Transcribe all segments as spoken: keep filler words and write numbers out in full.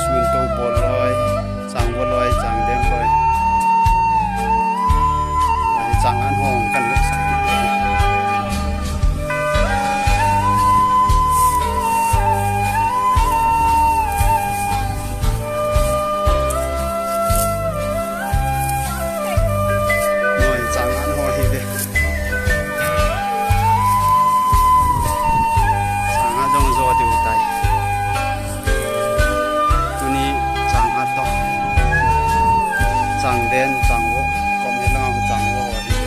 Sun to bol loi, chang bol loi, chang deng loi. Ai, chang an hong kan luk sak. Ang den chang vo, kom hi lang ang chang vo ho hi.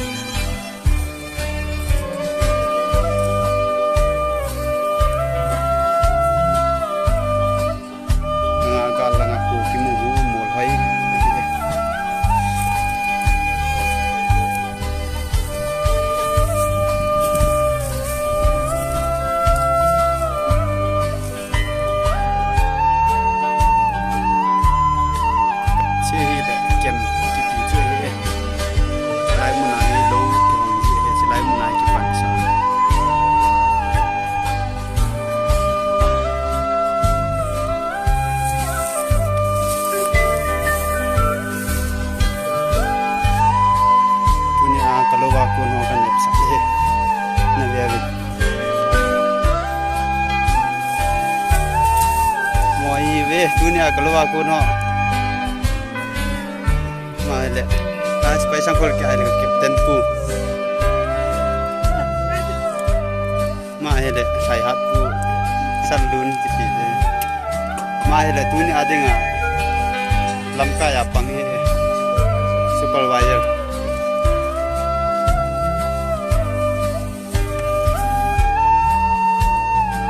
Nga gal lang a pu kimu hu mol hoi. Che hi le kem kiti chu hi e. Chulai muna hi lou kihong ji hi, chulai muna hi kipansa. Tunia ka lou a kon ho ka nepsah hi. Na ve ve. Mo hi ve, tunia ka lou a kon ho. Mai le. Ka sipai sangkhol kei a le ka captain pu. Mai le, sai hat pu. San lun kiti le. Mai le, tunia dinga lamkai a pang hi. Supervisor.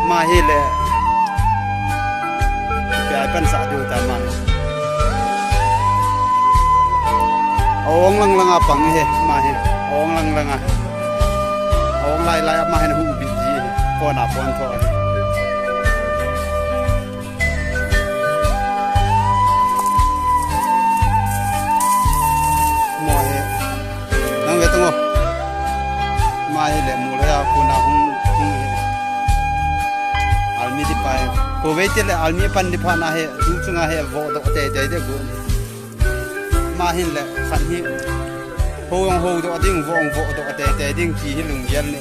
Ama hi le. Pia pan sa diu ta ama hi. Ong lang lang a pang hi ama hi. Ong lang lang a. Ong lai lai ama hi na hu bi ji hi. Pon a pon tho hi. Mo hi. Nang ve tong o. Ama hi le mu le ya ko na hung hung hi. Army di pa hi. Ko ve te le army pan di pa na hi. Tu chunga hi vo do te te de gu. Ama hi le khan hi. Ho ong ho do ding vo ong vo do te te ding ki hi lung yel ne.